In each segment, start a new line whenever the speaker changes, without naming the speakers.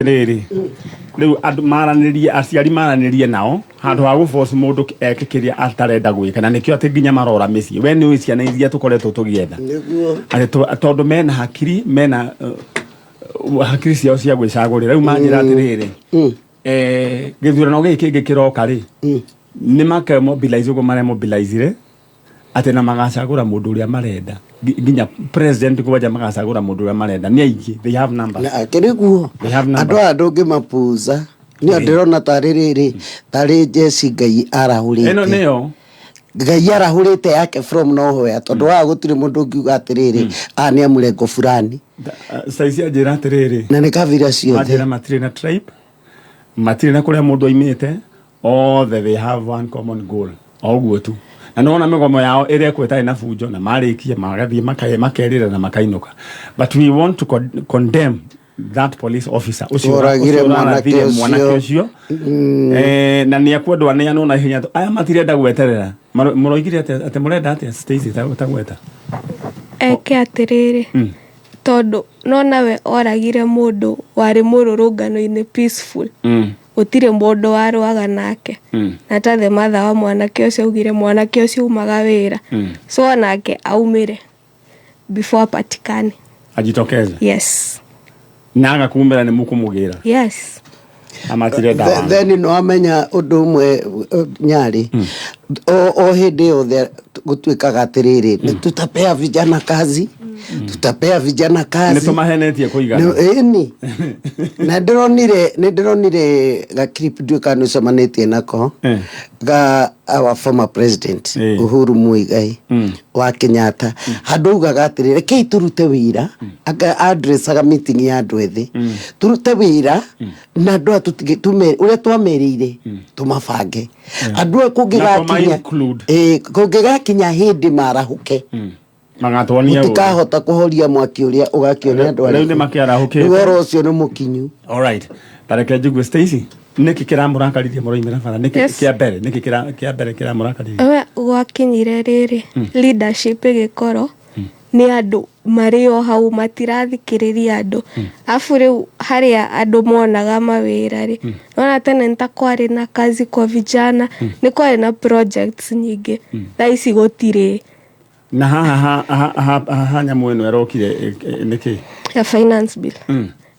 Rĩrĩ, rĩu andũ maranĩrie, aciari maranĩrie nao handũ ha gũforce mũndũ eke kĩrĩa atarenda gwĩka, na nĩkĩo atĩ nginya marora mĩciĩ. We nĩ ũĩ ciana iria tũkoretwo tũgĩetha?
Nĩguo.
Atĩ tondũ mena hakiri, mena hakiri ciao cia gwĩcagũrĩra. Rĩu manjĩra atĩrĩrĩ, gĩthurano gĩkĩ kĩngĩ kĩroka rĩ, nĩ makemobilize ũguo maremobilizire atĩ na magacagũra mũndũ ũrĩa marenda, nginya president kwanja magacagũra mũndũ ũrĩa marenda. Nĩ aingĩ, they have numbers.
Na akĩrĩ guo.
They have numbers.
Andũ aya ndũngĩmapuza, nĩo ndĩrona tarĩ rĩrĩ, tarĩ njeci Ngai arahũrĩte.
Ĩno nĩyo.
Ngai arahũrĩte yake from nowhere, tondũ haha gũtirĩ mũndũ ũngiuga atĩrĩrĩ, aya nĩ a mũrengo fulani.
Saici anjĩra atĩrĩrĩ,
na nĩ kabira ciothe.
Manjĩra matirĩ na tribe, matirĩ na kũrĩa mũndũ aimĩte, othe they have one common goal, o ũguo tu. Na nĩwona mĩgomo yao ĩrekwo ĩtarĩ na bunjo, na marĩkia magathiĩ makerĩra na makainũka. But we want to condemn that police officer ũcio
Oragire
ũcio
mwanake
ũrarathire
ũcio.
mwanake ũcio. Na nĩ ekwendwo aneanwo na ihenya. Aya matirenda gweterera. Mũroigire atĩ mũrenda atĩa, Stacy, ta gweta?
Eke atĩrĩrĩ, tondũ no nawe oragire mũndũ warĩ mũrũrũngano-inĩ peaceful, gũtirĩ mũndũ warũaga nake, na ta the mother wa mwanake ũcio augire mwanake ũcio umaga wĩra, so onake aumĩre before apatikane.
Ajitokeze.
Yes.
Na aga kumĩra nĩ mũkũmũgĩra?
Yes.
Amatirenda.
Then no amenya ũndũ ũmwe, nyarĩ o hĩndĩ yothe gũtuĩkaga atĩrĩrĩ, nĩ tutapea vijana kazi, tutapea vijana
nĩ
kazi.
Tũmahenetie kũigana.
Ĩni na ndĩronire ga clip, ndiũĩ kana nĩ ũcemanĩtie nako, ga our former president Uhuru Muigai wa Kenyatta, handũ augaga atĩrĩ, rekei tũrute wĩra, anga addressaga meeting ya andũ ethĩ, tũrute wĩra na andũ aya, tũtige ũrĩa twamerĩire, tũmabange andũ aya kũngĩgakinya
Na tũma-include.
Kũngĩgakinya hĩndĩ marahũke,
Magatwonia ũru.
Mũtikahota kũhoria mwaki ũrĩa ũgakio nĩ andũ
Rĩu
arĩkũ.
nĩ makĩarahũkĩte.
Rĩu ũhoro ũcio nĩ mũkinyu.
Alright, tareke njigue Stacy, nĩkĩ kĩramũrakaririe mũroimĩra bara? Nĩkĩ
Yes.
kĩa mbere, nĩkĩ kĩa mbere kĩramũrakaririe?
We gwakinyire rĩrĩ, leadership ĩgĩkorwo nĩ andũ marĩ o hau matirathikĩrĩria andũ, arabu rĩu harĩa andũ monaga mawĩra rĩ, nona tene nĩ ta kwarĩ na kazi kwa vijana, nĩ kwarĩ na projects nyingĩ, thaa ici gũtirĩ.
Na haha haha nyamũ ĩno ĩrokire, nĩkĩ?
Ya finance bill.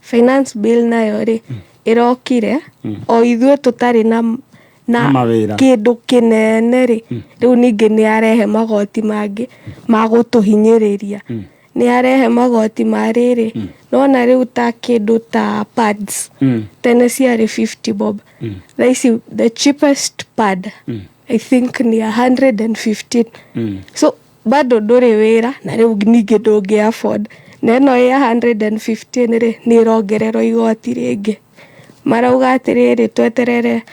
Finance bill nayo rĩ, ĩrokire o ithuĩ tũtarĩ na
Na mawĩra.
Kĩndũ kĩnene rĩ, rĩu ningĩ nĩ arehe magoti mangĩ ma gũtũhinyĩrĩria, nĩ arehe magoti ma rĩrĩ, nona rĩu ta kĩndũ ta pads, tene ciarĩ 50 bob, thaa ici the cheapest pad I think ni 115. So bado ndũrĩ wĩra, na rĩu ningĩ ndũngĩ afford, na ĩno ya 115 rĩ, nĩ ĩrongererwo igoti rĩngĩ. Marauga atĩrĩrĩ, tweterere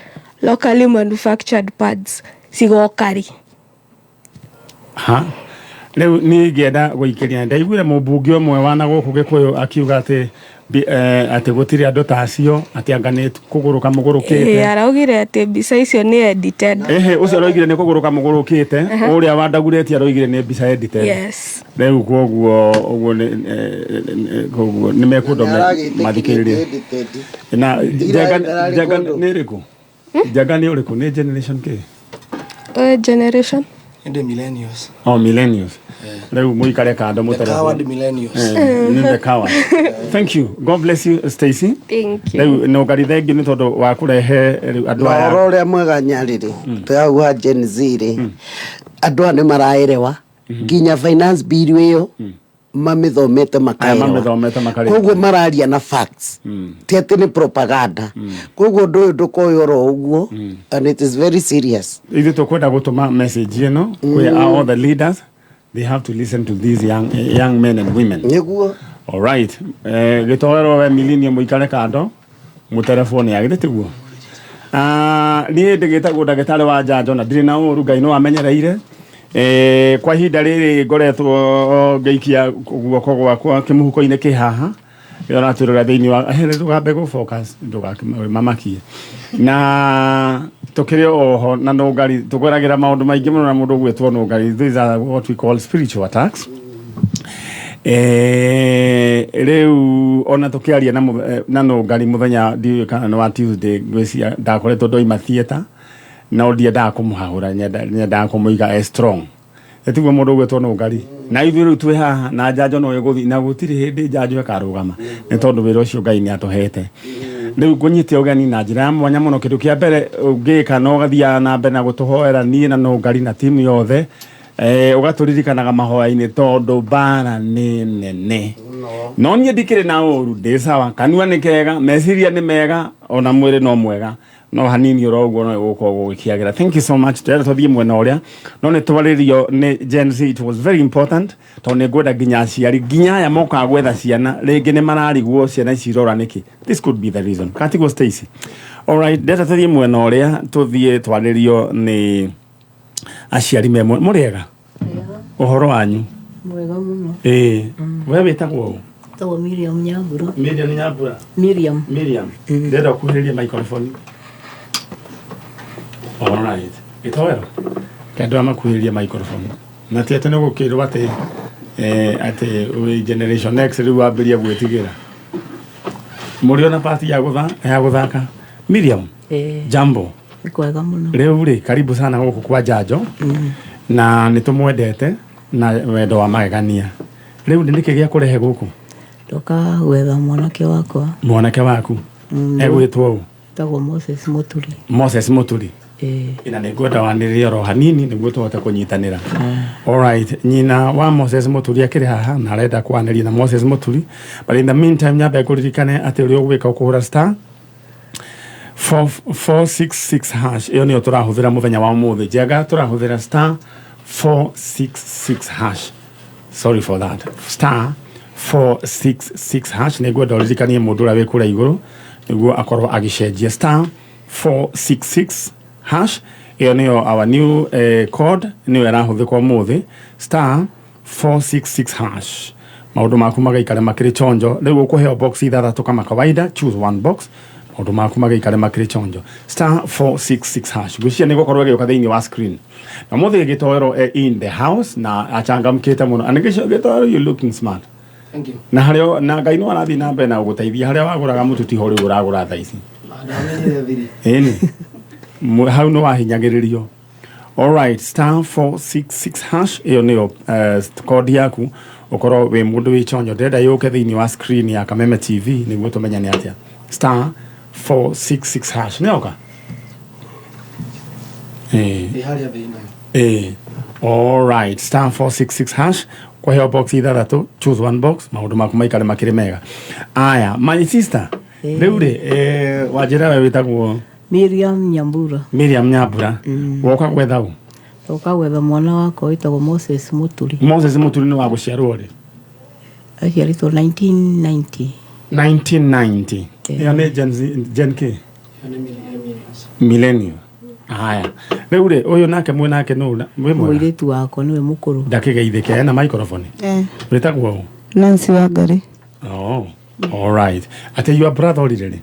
locally manufactured pads cigoka rĩ?
Ha rĩu niĩ ingĩenda gũikĩria, ndaiguire mũmbunge ũmwe wa na gũkũ Gĩkũyũ akiuga atĩ atĩ gũtirĩ andũ ta acio, atĩ anga nĩ kũgũrũka mũgũrũkĩte.
Araugire atĩ mbica icio nĩ edited.
Ehe, ũcio aroigire nĩ kũgũrũka mũgũrũkĩte, ũrĩa wandagurĩtie aroigire nĩ mbica edited.
Yes.
Rĩu koguo ũguo nĩ koguo nĩ mekwendwo mathikĩrĩrie na Njenga.
Ndararĩ
Njenga
kũndũ.
nĩ ĩrĩkũ? Njenga nĩ ũrĩkũ? Nĩ generation kĩ?
Generation.
Ĩndĩ millennials.
Oh, millennials. Rĩu mũikare kando.
The
mũtere
coward millennials.
Nĩ the coward. Thank you, God bless you, Stacy.
Thank you.
Rĩu no ngari thengiũ nĩ tondũ wa kũrehe rĩu andũ
Na
aya.
ũhoro ũrĩa mwega nyarĩrĩ twĩ hau ha Gen Z rĩ, andũ aya nĩ maraerewa nginya finance bill ĩyo, mamĩthomete
Aya
makaerewa.
Mamĩthomete makarĩkia.
Koguo mararia na facts, ti atĩ nĩ propaganda. Koguo ũndũ ũyũ ndũkoywo oro ũguo, and it is very serious.
Ithuĩ tũkwenda gũtũma message ĩno kwĩ all the leaders. They have to listen to these young men and women.
Nĩguo.
Alright, gĩtoero we millennium, mũikare kando, mũterebwo nĩ agĩthĩ tiguo. Ah, niĩ ndĩgĩtagwo ndagĩtarĩ wa njanjo na ndirĩ na ũru, Ngai no amenyereire. Kwa ihinda rĩrĩ ngoretwo ngĩikia guoko gwakwa kĩmũhuko-inĩ kĩ haha ĩyo ũratwĩrora thĩinĩ wa ndũgambe gũ focus, ndũgakĩmamakie, na tũkĩrĩ oho na nũngari tũgeragĩra maũndũ maingĩ mũno na mũndũ ũgwĩtwo nũngari. These are what we call spiritual attacks. Rĩu ona tũkĩaria na na Nũngari mũthenya ndiũĩ kana nĩ wa Tuesday, ngwĩciria ndakoretwo ndoima theatre, no ndiendaga kũmũhahũra, nyendaga kũmũiga e strong. Tiguo mũndũ ũgwĩtwo Nũngari na ithuĩ rĩu twĩ haha na njanjo no ĩgũthiĩ na gũtirĩ hĩndĩ njanjo ĩkarũgama, nĩ tondũ wĩra ũcio Ngai nĩ atũhete. Rĩu ngũnyite ũgeni na njĩra ya mwanya mũno. Kĩndũ kĩa mbere ũngĩka no ũgathiaga na mbere na gũtũhoera niĩ na Nũngari na timu yothe, ũgatũririkanaga mahoya-inĩ tondũ mbara nĩ nene. No niĩ ndikĩrĩ na ũru, ndĩ sawa, kanua nĩ kega, meciria nĩ mega, ona mwĩrĩ no mwega, no hanini oro ũguo no gũkorwo gũgĩkĩagĩra. Thank you so much. Tũrenda tũthiĩ mwena ũrĩa no nĩ twarĩrio nĩ Gen Z. It was very important tondũ nĩ ngwenda nginya aciari, nginya aya mokaga gwetha ciana, rĩngĩ nĩ mararigwo ciana ici irora nĩkĩ. This could be the reason, katiguo Stacy? Alright, ndĩrenda tũthiĩ mwena ũrĩa, tũthiĩ twarĩrio nĩ aciari me mũrĩega. Ũhoro wanyu?
Mwega mũno.
Ĩĩ, we wĩtagwo ũ?
Tagwo Miriam Nyambura.
Miriam Nyambura?
Miriam.
Miriam, ndĩrenda ũkuhĩrĩrie microphone. Alright, gĩtoero kendwa makuhĩrĩrie microphone, na ti atĩ nĩ gũkĩrwo atĩ atĩ wĩ Generation X rĩu wambĩrĩria gwĩtigĩra. Mũrĩ ona pati ya gũtha ya gũthaka. Miriam, jambo.
Nĩ kwega mũno.
Rĩu rĩ, karibu sana gũkũ kwa njanjo, na nĩ tũmwendete na wendo wa magegania. Rĩu nĩ nĩkĩ gĩa kũrehe gũkũ?
Ndoka gwetha mwanake wakwa.
Mwanake waku? Egwĩtwo ũ?
Tagwo Moses Muturi.
Moses Muturi?
Ĩĩ.
Na nĩ ngwenda wanĩrĩre oro hanini nĩguo tũhote kũnyitanĩra. Alright, nyina wa Moses Muturi akĩrĩ haha na arenda kwanĩria na Moses Muturi, but in the meantime nyambe ngũririkane atĩ ũrĩa ũgwĩka ũkũhũra star 466 hash. Ĩyo nĩyo tũrahũthĩra mũthenya wa ũmũthĩ. Njenga tũrahũthĩra star 466 hash, sorry for that, star 466 hash. Nĩ ngwenda ũririkanie mũndũ ũrĩa wĩ kũrĩa igũrũ nĩguo akorwo agĩcenjia star 466 hash. Ĩyo nĩyo our new code, nĩyo ĩrahũthĩka ũmũthĩ, star 466 hash. Maũndũ maku magaikare makĩrĩ chonjo. Rĩu ũkũheo box ithathatũ kama kawaida, choose one box, maũndũ maku magaikare makĩrĩ chonjo. Star 466 hash, ngwĩciria nĩ gũkorwo ĩgĩũka thĩinĩ wa screen. Na mũthĩ gĩtoero e in the house na achangamkĩte mũno. And gĩtoero, you looking smart.
Thank you.
Na harĩa na Ngai no arathiĩ na mbere na gũgũteithia, harĩa wagũraga mũtu tiho rĩu ũragũra thaa ici.
Ndamenyire thiri.
Ĩni hau nĩ wahinyagĩrĩrio. Alright, star 466 hash, ĩyo nĩyo code yaku, ũkorwo wĩ mũndũ wĩ chonjo. Ndĩrenda yũke thĩinĩ wa screen ya Kameme TV nĩguo tũmenyane atĩa. Star 466 hash nĩyoka. Ĩĩ.
Ĩ harĩa thĩinĩ.
Ĩĩ. Alright, star 466 hash, kũheo box ithathatũ, choose one box, maũndũ maku maikare makĩrĩ mega. Aya, my sister, rĩu rĩ, wanjĩra we wĩtagwo?
Miriam Nyambura.
Miriam Nyambura. Woka gwetha ũ?
Ndoka gwetha mwana wakwa wĩtagwo Moses Muturi.
Moses Muturi nĩ wa gũciarwo rĩ?
Aciarĩtwo 1990.
1990? Ĩyo nĩ Gen Z, Gen K?
Ĩyo nĩ millennials.
Millennial. Haya, rĩu rĩ, ũyũ nake mwĩ nake nũ wĩ mwega?
Mũirĩtu wakwa nĩwe mũkũrũ.
Ndakĩgeithĩke ena microphone. Wĩtagwo ũ?
Nancy Wangari.
Oh, all right. Atĩ your brother orire rĩ?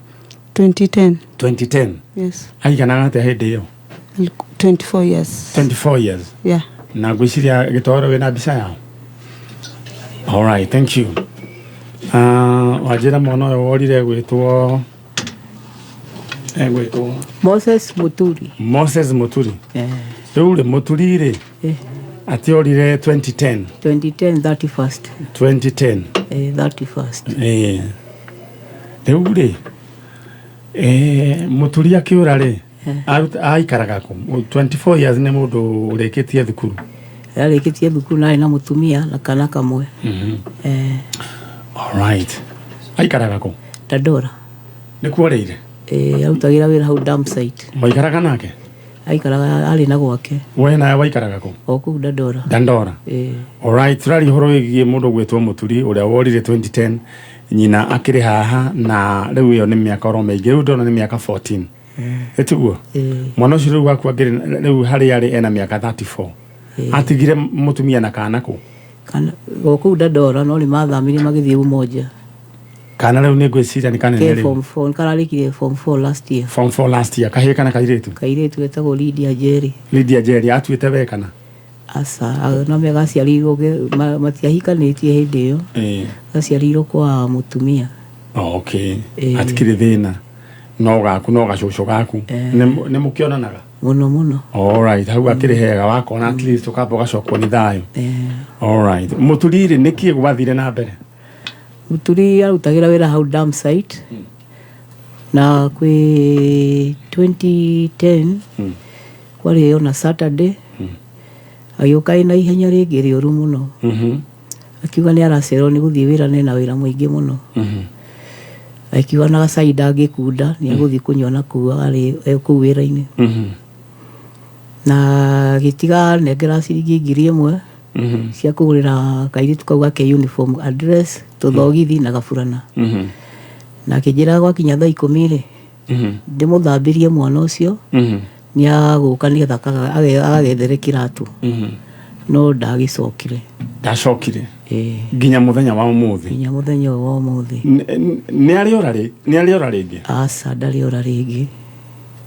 2010.
2010?
Yes.
Aiganaga atĩa hĩndĩ ĩyo?
24 years.
24 years?
Yeah.
Na ngwĩciria gĩtoro wĩna mbica yao. All right, thank you. Wanjĩra mwana ũyũ worire gwĩtwo, egwĩtwo?
Moses Muturi.
Moses Muturi.
Eh.
Rĩu rĩ, Muturi rĩ, atĩ orire 2010?
2010 31st.
2010?
31st.
Rĩu rĩ, Muturi akĩũra rĩ, aikaraga kũ? 24 years nĩ mũndũ ũrĩkĩtie thukuru?
Arĩkĩtie thukuru na arĩ na mũtumia na kana kamwe.
Alright, aikaraga kũ?
Dandora.
Nĩ kuorĩire?
Arutagĩra wĩra hau dump site.
Maikaraga nake?
Aikaraga, arĩ na gwake.
We nawe waikaraga kũ?
O kũu Dandora.
Dandora? Alright, tũraria ũhoro wĩgiĩ mũndũ gwĩtwo Mũturi ũrĩa worire 2010. Nyina akĩrĩ haha, na rĩu ĩyo nĩ mĩaka oro mĩingĩ, rĩu ndona nĩ mĩaka 14, ĩtiguo? Mwana ũcio rĩu waku akĩrĩ rĩu harĩa arĩ ena mĩaka 34. Atigire mũtumia na kana kũ?
Kana o kũu Dandora, no nĩ mathamire magĩthiĩ Umoja.
Kana rĩu nĩ ngwĩciria nĩ kanene
Ke
rĩu.
Form 4, kararĩkirie form 4 last year.
Form 4 last year. Kahĩĩ kana kairĩtu?
Kairĩtu getagwo Lydia Njeri.
Lydia Njeri. Atuĩte we kana?
Aca, no gaciarĩirwo matiahikanĩtie hĩndĩ ĩyo. Gaciarĩirwo kwa mũtumia.
Okay.
Ĩĩ.
Hatikĩrĩ thĩna, no gaku no gacũcũ gaku. Nĩ mũkĩonanaga?
Mũno mũno.
Alright, hau akĩrĩ hega wakona, at least ũkamba ũgacokwo nĩ thayũ.
Eh.
Alright, mũturi rĩ, nĩkĩ gwathire na mbere?
Mũturi arutagĩra wĩra hau dam site na kwĩ 2010 kwarĩ ona Saturday, agĩũka ĩna ihenya rĩngĩ rĩũru mũno. Akiuga nĩ aracererwo nĩ gũthiĩ wĩra, nena wĩra mũingĩ mũno. Akiuga na gacai ndangĩkunda, nĩ egũthiĩ kũnyua na kũu arĩ e kũu wĩra-inĩ. Na agĩtiga nengera ciringi 1000 cia kũgũrĩra kairĩtu kau gake uniform, address, tũthogithi na gaburana. Na akĩnjĩra gwakinya thaa 10 rĩ, ndĩmũthambĩrie mwana ũcio, nĩ agũka nĩgetha agagethere kĩratũ. No ndagĩcokire.
Ndacokire?
Ĩĩ.
Nginya mũthenya wa ũmũthĩ?
Nginya mũthenya ũyũ wa ũmũthĩ.
Nĩ arĩ ora nĩ arĩ ora rĩngĩ?
Aca, ndarĩ ora rĩngĩ.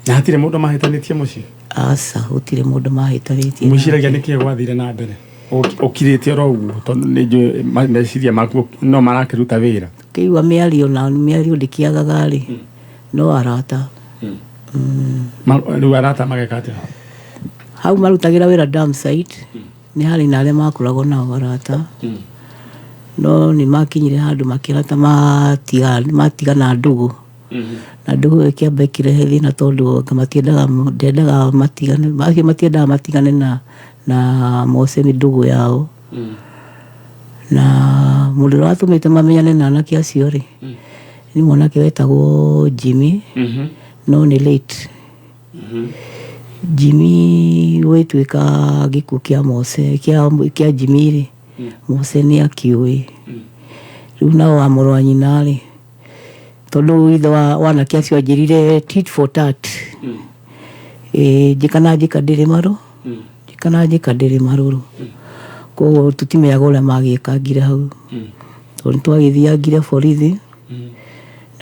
Na hatirĩ mũndũ mahĩtanĩtie mũciĩ?
Aca, gũtirĩ mũndũ mahĩtanĩtie.
Mwĩciragia nĩkĩ gwathire na mbere? Ũkirĩte oro ũguo tondũ nĩ njũĩ meciria maku no marakĩruta wĩra.
Kĩigua mĩario na mĩario ndĩkĩagaga rĩ, no arata.
Rĩu arata mageka atĩa?
Hau marutagĩra wĩra dam site, nĩ harĩ na arĩa makoragwo nao arata, no nĩ makinyire handũ makĩra ta matigana ndũgũ, na ndũgũ ĩyo ĩkĩamba ĩkĩrehe thĩna tondũ anga matiendaga, ndendaga matigane, acio matiendaga matigane na Mose nĩ ndũgũ yao. Na mũndũ ũrĩa watũmĩte mamenyane na anake acio rĩ, nĩ mwanake wetagwo Jimmy, no nĩ late Jimmy. Gwĩtuĩka gĩkuũ kĩa Mose, kĩa Jimmy rĩ, Mose nĩ akĩũĩ. Rĩu nao wa mũrũ wa nyina rĩ, tondũ ithe wa wanake acio anjĩrire tit for tat, ĩ njĩka na njĩka ndĩrĩ marũ, njĩka na njĩka ndĩrĩ marũrũ. Koguo tũtimenyaga ũrĩa magĩkangire hau, tondũ nĩ twagĩthiangire borithi,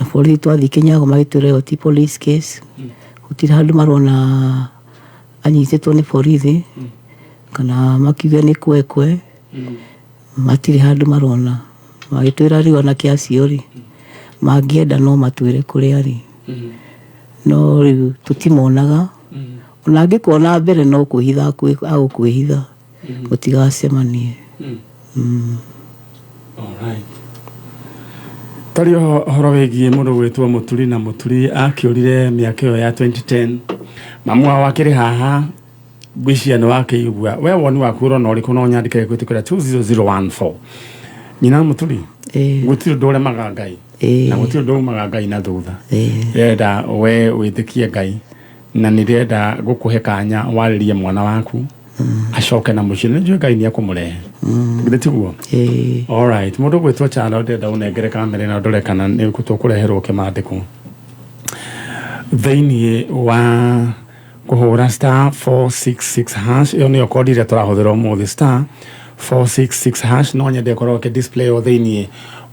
na borithi twathiĩ Kĩnyago magĩtwĩra ĩyo ti police case, gũtirĩ handũ marona anyitĩtwo nĩ borithi kana makiuge nĩ kwekwe, matirĩ handũ marona. Magĩtwĩra rĩu anake acio rĩ, mangĩenda no matwĩre kũrĩa arĩ, no rĩu tũtimonaga. Ona angĩkuona mbere no kwĩhitha agũkwĩhitha mũtigacemanie.
Alright. Tari ũhoro wĩgiĩ mũndũ gwĩtwo Mũturi, na Mũturi akĩũrire mĩaka ĩyo ya 2010. Mamu wao akĩrĩ haha, ngwĩciria nĩ wakĩigua. We woni waku ũrona ũrĩkũ? No nyandĩkĩre kũhĩtũkĩra 20014. Nyina wa Mũturi, gũtirĩ ũndũ ũremaga Ngai, na gũtirĩ ũndũ umaga Ngai na thutha. Ndĩrenda we wĩtĩkie Ngai, na nĩ ndĩrenda gũkũhe kanya warĩrie mwana waku acoke na mũciĩ. Nĩ njũĩ Ngai nĩ ekũmũrehe, githĩ tiguo?
Ĩĩ.
Alright, mũndũ gwĩtwo Chalo, ndĩrenda ũnengere kamera ĩno ndore kana nĩ tũkũreherwo kĩmandĩko thĩinĩ wa kũhũra *466#. Ĩyo nĩyo kodi ĩrĩa tũrahũthĩra ũmũthĩ, *466#. No nyende ĩkorwo ĩkĩ display o thĩinĩ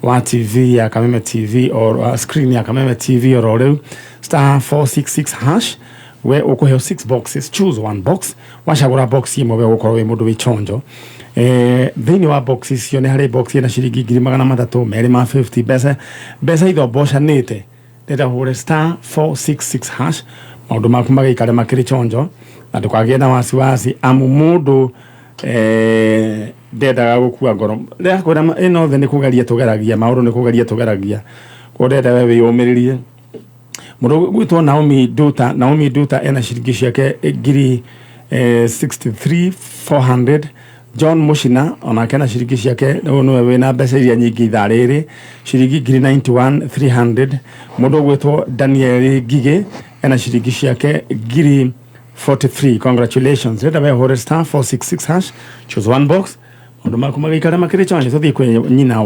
wa TV ya Kameme TV or screen ya Kameme TV oro rĩu. *466# we ũkũheo 6 boxes, choose one box. Wacagũra box ĩmwe, we ũgũkorwo wĩ mũndũ wĩ chonjo. Thĩinĩ wa box icio nĩ harĩ box ĩna ciringi 350,000, mbeca ithombocanĩte. Ndĩrenda ũhũre *466# maũndũ maku magĩikare makĩrĩ chonjo na ndũkagĩe na wasiwasi, amu mũndũ ndendaga gũkua ngoro. Ndĩrakwĩra ĩno thĩ nĩ kũgeria tũgeragia maũndũ, nĩ kũgeria tũgeragia. Koguo ndĩrenda we wĩyũmĩrĩrie. Mũndũ gwĩtwo Naomi Nduta, Naomi Nduta ena ciringi ciake ngiri 63400. John Mushina onake na ciringi ciake, ũyũ nĩwe wĩna mbeca iria nyingĩ ithaa rĩrĩ, ciringi ngiri 91300. Mũndũ ũgwĩtwo Daniel Ngigĩ ena ciringi ciake ngiri 43. Congratulations. Renda we ũhũre *466#, choose one box, maũndũ maku magĩikara makĩrĩ chonjo. Tũthiĩ kwĩ nyina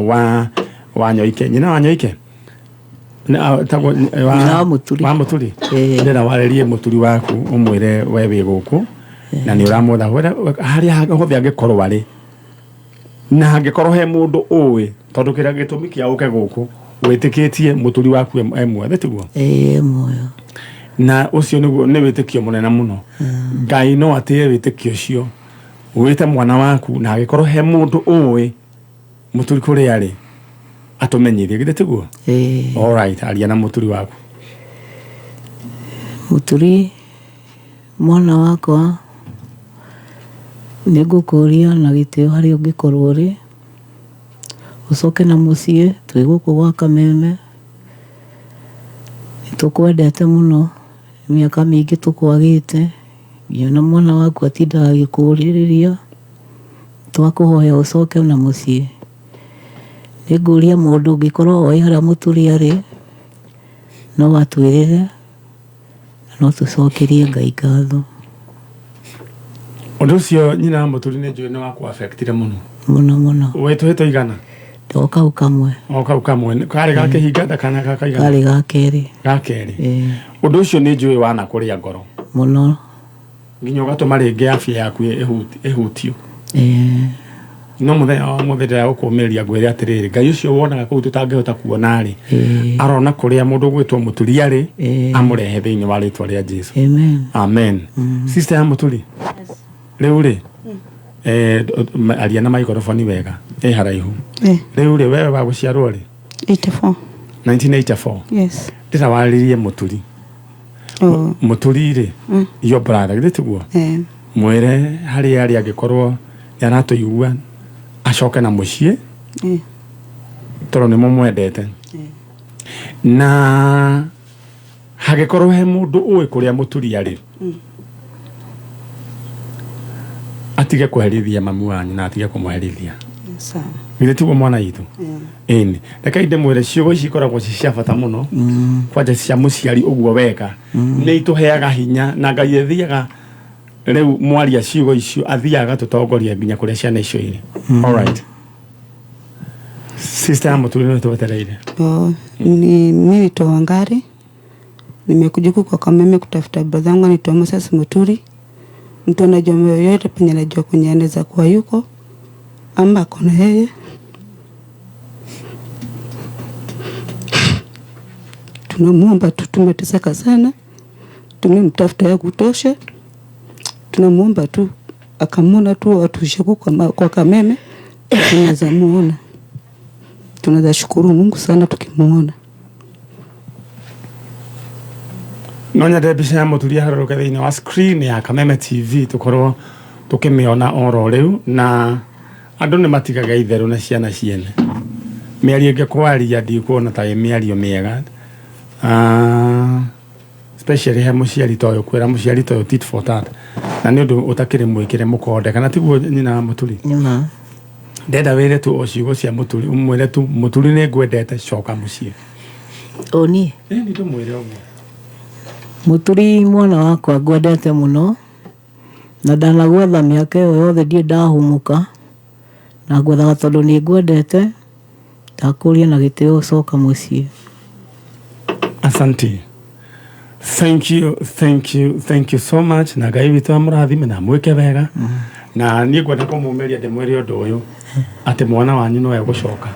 wa Nyoike, nyina wa Nyoike. Tagwo
Nyina wa Mũturi.
Wa Mũturi.
Ĩĩ.
Ndĩrenda warĩrie Mũturi waku, ũmwĩre we wĩ gũkũ na nĩ ũramwetha harĩa hothe angĩkorwo arĩ, na angĩkorwo he mũndũ ũĩ, tondũ kĩrĩa gĩtũmi kĩa ũke gũkũ wĩtĩkĩtie Mũturi waku e mwethe, tiguo?
Ĩĩ, muoyo.
Na ũcio nĩguo nĩ wĩtĩkio mũnene mũno. Ngai no atĩe wĩtĩkio ũcio. Wĩte mwana waku na angĩkorwo he mũndũ ũĩ Mũturi kũrĩa arĩ atũmenyithie, githĩ tiguo?
Ĩĩ.
Alright, aria na Mũturi waku.
Mũturi mwana wakwa, nĩ ngũkũria na gĩtĩo harĩa ũngĩkorwo ũrĩ, ũcoke na mũciĩ, twĩ gũkũ gwa Kameme, nĩ tũkwendete mũno, mĩaka mĩingĩ tũkwagĩte, nginya ona mwana waku atindaga agĩkũrĩrĩria, twakũhoya ũcoke na mũciĩ. Nĩ ngũria mũndũ ũngĩkorwo oĩ harĩa Mũturi arĩ, no atwĩrĩre. Na no tũcokerie Ngai ngatho.
Ũndũ ũcio nyina wa Mũturi nĩ njũĩ nĩ wakũ affectire mũno.
Mũno mũno.
Wĩ tũhĩ tũigana?
O kau kamwe.
O kau kamwe. Karĩ ga kĩhinga nda kana ga kaigana?
Karĩ ga kerĩ.
Ga kerĩ. Ũndũ ũcio nĩ njũĩ wanakũrĩa ngoro.
Mũno.
Nginya ũgatũma rĩngĩ afya yaku ĩhutio.
Ĩĩ.
No mũthenya wa ũmũthĩ ndĩrenda gũkũmĩrĩria ngwĩre atĩrĩrĩ, Ngai ũcio wonaga kũu tũtangĩhota kuona-rĩ, arona kũrĩa mũndũ ũgwĩtwo Mũturi arĩ, amũrehe thĩinĩ wa rĩtwa rĩa Jesu.
Amen.
Amen. Sister ya Mũturi, rĩu rĩ, aria na maikoroboni wega, ĩ haraihu. Rĩu rĩ, wewe wa gũciarwo rĩ?
84.
1984.
Yes.
Ndĩrawarĩrie Mũturi.
Oh.
Mũturi rĩ, your brother, githĩ tiguo?
Eh.
Mwĩre harĩa arĩ angĩkorwo nĩ aratũigua acoke na mũciĩ tondũ nĩ mũmwendete. Na hangĩkorwo he mũndũ ũĩ kũrĩa Mũturi arĩ, atige kũherithia mamu wanyu na atige kũmũherithia.
Sawa.
Githĩ tiguo mwana witũ? Ĩni, rekei ndĩmwĩre ciugo ici ikoragwo ci cia bata mũno, kwanja cia mũciari ũguo weka nĩ itũheaga hinya, na Ngai athiaga rĩu mwaria ciugo icio athiaga agatũtongoria nginya kũrĩa ciana icio irĩ. Alright, sister ya Mũturi, nĩ twetereire.
Oh, ni mimi naitwa Wangari. Nimekuja huku kwa Kameme kutafuta brother yangu anaitwa Moses Muturi. Mtu anajua yoyote penye anajua kwenye anaweza kuwa yuko ama ako na yeye. Tunamuomba tu, tumeteseka sana, tumemtafuta ya kutosha. Tunamuomba tu akamwona tu atuishe huku kwa Kameme, tunaweza muona. Tunaweza shukuru Mungu sana tukimuona.
No nyende mbica ya Mũturi yaharũrũke thĩinĩ wa screen ya Kameme TV tũkorwo tũkĩmĩona oro rĩu, na andũ nĩ matigaga itherũ na ciana ciene. Mĩario ĩngĩ kwaria ndikuona ta ĩ mĩario mĩega, especially he mũciari ta ũyũ, kwĩra mũciari ta ũyũ tit for tat, na nĩ ũndũ ũtakĩrĩ mwĩkĩre mũkonde, kana tiguo nyina wa Mũturi?
Nĩma.
Ndenda wĩre tu o ciugo cia Mũturi, ũmwĩre tu, Mũturi nĩ ngwendete, coka mũciĩ.
Ũ niĩ?
Ĩni, ndũmwĩre ũguo.
Mũturi mwana wakwa, ngwendete mũno na ndanagwetha mĩaka ĩyo yothe ndirĩ ndahũmũka, na ngwethaga tondũ nĩ ngwendete. Ndakũria na gĩtĩo coka mũciĩ.
Asante. Thank you, thank you, thank you so much. Na Ngai witũ amũrathime na amwĩke wega. Na niĩ ngwenda kũmũmĩria ndĩmwĩre ũndũ ũyũ atĩ mwana wanyu no egũcoka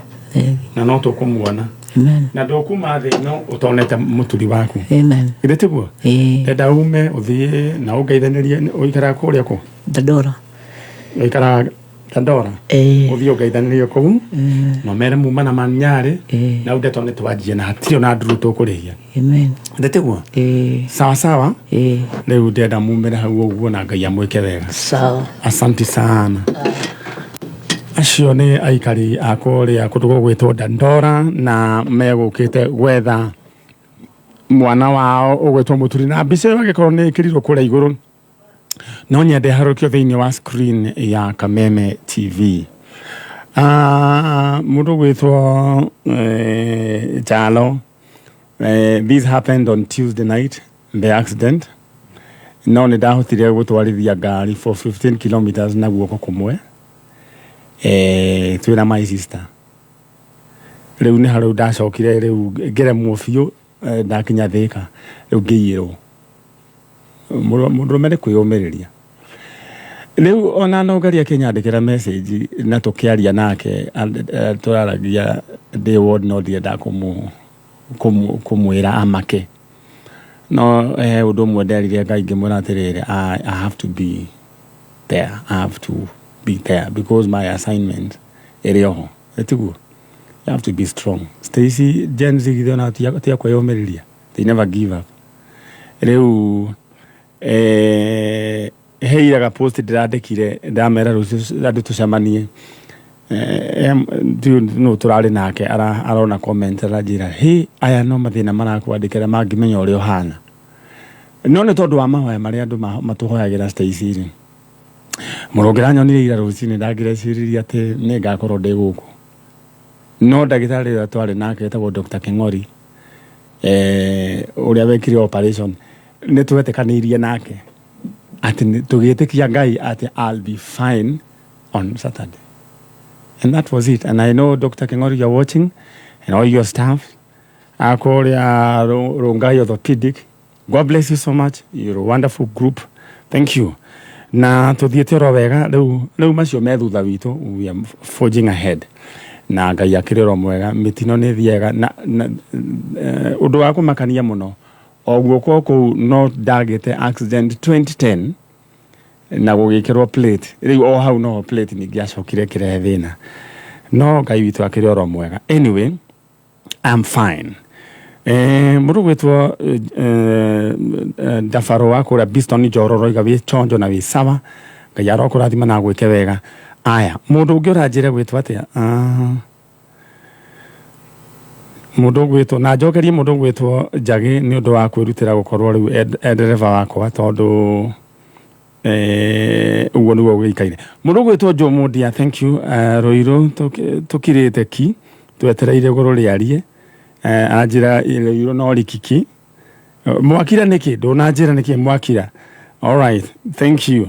na no tũkũmuona.
Amen.
Na ndũkuma thĩ ĩno ũtonete Mũturi waku.
Amen.
Githĩ tiguo?
Ĩĩ.
Ndenda ume ũthiĩ na ũngeithanĩrie. Ũikaraga kũrĩa kũ?
Dandora.
Ũikaraga Dandora?
Ĩĩ.
Ũthiĩ ũngeithanĩrie kũu na ũmere muma na manyarĩ
Ĩĩ.
na ndeto nĩ twanjie na hatirĩ ona nduru tũkũrĩhia.
Amen.
Githĩ tiguo?
Ĩĩ.
Sawa sawa.
Ĩĩ.
Rĩu ndĩrenda mumĩre hau ũguo na Ngai amwĩke wega.
Sawa.
Asante sana. Acio nĩ aikari a kũrĩa kũndũ gũgwĩtwo Dandora na megũkĩte gwetha mwana wao ũgwĩtwo Mũturi, na mbica ĩyo angĩkorwo nĩ ĩkĩrirwo kũrĩa igũrũ no nyende harũkio thĩinĩ wa screen ya Kameme TV. Mũndũ ũgwĩtwo Jalo, this happened on Tuesday night, the accident, no nĩ ndahotire gũtwarithia ngari for 15 kilometers na guoko kũmwe, twĩna my sister. Rĩu nĩ harau ndacokire rĩu ngĩremwo biũ, ndakinya Thĩka rĩu ngĩiyĩrwo. Mũndũrũme nĩ kwĩyũmĩrĩria. Rĩu ona no Ngai akĩnyandĩkĩra message na tũkĩaria nake, tũraragia ndĩ ward, no ndienda kũmwĩra amake, no he ũndũ ũmwe nderire Ngai ngĩmwĩra atĩrĩrĩ, I have to be there. I have to be there because my assignment ĩrĩ oho. Ĩtiguo? You have to be strong. Stacy, Gen Z githĩ ona ti a kwĩyũmĩrĩria. They never give up. Rĩu heiraga post ndĩrandĩkire ndamera rũciũ andũ tũcemanie. Ndiũĩ nũ tũrarĩ nake arona comment aranjĩra hĩ aya no mathĩna marakwandĩkĩra mangĩmenya ũrĩa ũhana. No nĩ tondũ wa mahoya marĩa andũ matũhoyagĩra Stacy rĩ. Mũndũ ũngĩranyonire ira rũcinĩ ndangĩreciririe atĩ nĩ ngakorwo ndĩ gũkũ. No ndagĩtarĩ ũrĩa twarĩ nake etagwo Dr. Keng'ori ũrĩa wekire operation nĩ twetĩkanĩirie nake atĩ tũgĩtĩkia Ngai atĩ I'll be fine on Saturday. And that was it. And I know Dr. Keng'ori you're watching and all your staff akũrĩa Rongai Orthopedic. God bless you so much. You're a wonderful group. Thank you. Na tuthiĩte oro wega rĩu rĩu macio me thutha witũ, we are forging ahead na Ngai akĩrĩ oro mwega, mĩtino nĩ thiaga na ũndũ wa kũmakania mũno o guoko kũu no ndagĩte accident 2010 na gũgĩkĩrwo plate. Rĩu o hau noho plate ningĩ acokire ĩkĩrehe thĩna, no Ngai witũ akĩrĩ oro mwega. Anyway, I'm fine. Mũndũ gwĩtwo Ndabaro wa kũrĩa Biston Njororo iga wĩ chonjo na wĩ sawa, Ngai arokũrathima na agwĩke wega. Aya, mũndũ ũngĩ ũranjĩra gwĩtwo atĩa? Mũndũ ũgwĩtwo na njokerie mũndũ ũgwĩtwo Njagĩ nĩ ũndũ wa kwĩrutĩra gũkorwo rĩu e ndereba wakwa tondũ ũguo nĩguo gũgĩikaire. Mũndũ ũgwĩtwo Joe Mundia, thank you. Rũirũ tũkirĩte ki twetereire igũrũ rĩarie. Anjĩra rũirũ no rikiki. Mwakira nĩkĩ? Ndũnanjĩra nĩkĩ mwakira. All right, thank you.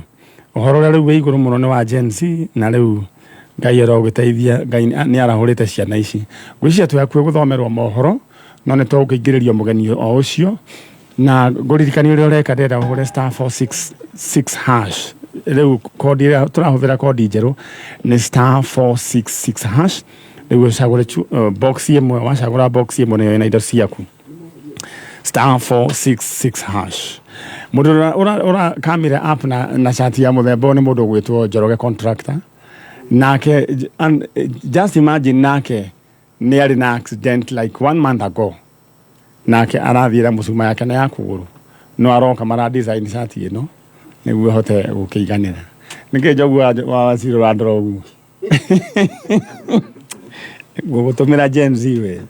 Ũhoro ũrĩa rĩu wĩ igũrũ mũno nĩ wa Gen Z na rĩu Ngai arogĩteithia, Ngai nĩ arahũrĩte ciana ici. Ngwĩciria twĩ hakuhĩ gũthomerwo mohoro no nĩ tũkũingĩrĩrio mũgeni o ũcio na ngũririkania ũrĩa ũreka, ndĩrenda ũhũre star 466 hash. Rĩu kodi ĩrĩa tũrahũthĩra, kodi njerũ nĩ star 466 hash. Rĩu ũcagũre box ĩmwe, wacagũra box ĩmwe nĩyo ĩna indo ciaku, star 466 hash. Mũndũ ũrĩa ũra kamire app na cati ya mũthemba ũyũ nĩ mũndũ ũgwĩtwo Njoroge Contractor. Nake and just imagine, nake nĩ arĩ na accident like one month ago, nake arathiĩra mũcuma yake na ya kũgũrũ no aroka mara design cati ĩno nĩguo ahote gũkĩiganĩra. Nĩkĩ njogu wa wacirũ ũrandora ũguo? Ngũgũtũmĩra Gen Z we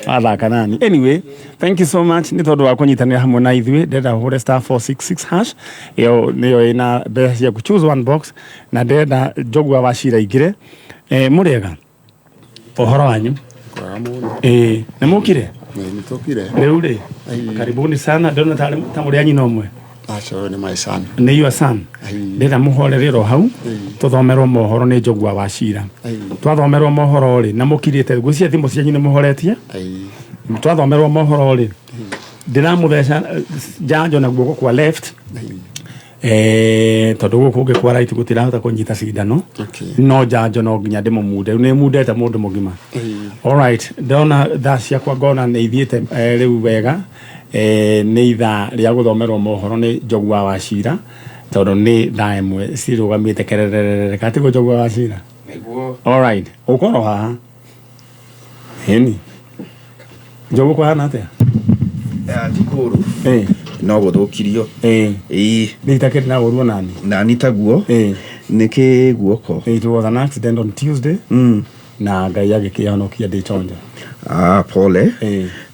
wathaka nani. Anyway, thank you so much nĩ tondũ wa kũnyitanĩra hamwe na ithuĩ. Ndĩrenda ũhũre star 466 hash, ĩyo nĩyo ĩna mbeca ciaku. Choose one box na ndĩrenda Njogua wa Cira ingĩre. Mũrĩega, ũhoro wanyu?
Kwega mũno.
Ĩĩ, nĩ mũkire?
Nĩ tũkire.
Rĩu rĩ, karibuni sana. Ndĩrona tarĩ ta mũrĩ a nyina ũmwe.
Aca, ũyũ nĩ my son.
Nĩ your son? Ndĩrenda mũhorere ro hau tũthomerwo mohoro nĩ Njogua wa Cira. Twathomerwo mohoro rĩ, na mũkirĩte, ngwĩciria thimũ cianyu nĩ mũhoretie. Twathomerwo mohoro rĩ, ndĩramũtheca njanjo na guoko kwa left tondũ gũkũ ũngĩ kwa right gũtirahota kũnyita cindano. No njanjo no nginya ndĩmũmunde. Rĩu nĩ mundete mũndũ mũgima. Alright, ndona thaa ciakwa ngona nĩ ithiĩte rĩu wega. Nĩ ithaa rĩa gũthomerwo mohoro nĩ Njogua wa Cira tondũ nĩ thaa 1 cirũgamĩte kerererere katiguo. Njogua wa Cira?
Nĩguo.
Alright, ũkorwo haha ĩni. Njogu, kũhana atĩa?
Ti kũũru. No gũthũkirio. Ĩĩ.
Nĩ itakĩrĩ na ũru onani.
Nani taguo. Nĩ kĩ guoko?
It was an accident on Tuesday na Ngai agĩkĩhonokia ndĩ chonjo.
Ah, pole.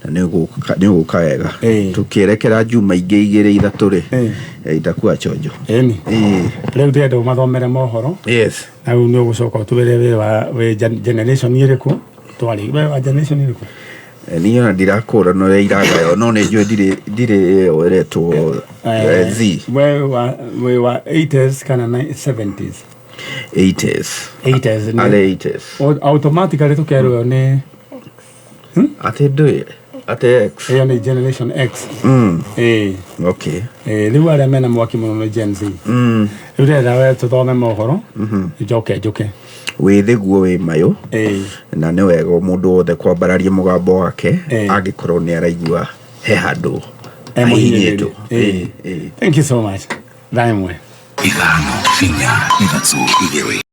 Na nĩ ũgũka wega. Tũkĩerekera juma ingĩ 2 3 rĩ, itakuwa chonjo.
Ĩni. Rĩu ndĩrenda ũmathomere mohoro.
Yes.
Na rĩu nĩ ũgũcoka ũtwĩre wĩ wa wĩ generation ĩrĩkũ twarĩ, we wa generation ĩrĩkũ?
Niĩ ona ndirakũrana ũrĩa iragayo, no nĩ njũĩ ndirĩ ĩyo ĩretwo Z.
We wa wĩ wa 80s kana 70s?
80s.
80s nĩ
Arĩ 80s.
Automatically tũkerwo ĩyo nĩ
Atĩ ndũĩ atĩ X.
Ĩyo nĩ generation X. Ĩĩ. Rĩu arĩa mena mwaki mũno nĩ Gen Z. Rĩu ndĩrenda we tũthome mohoro njoke njũke.
Wĩthĩ guo wĩ mayũ na nĩ wega mũndũ wothe kwambararia mũgambo wake angĩkorwo nĩ araigua he handũ
E mũhinyĩrĩrie.
ahinyĩtwo.
Thank you so much. Thaa 1.
5 4 3 2.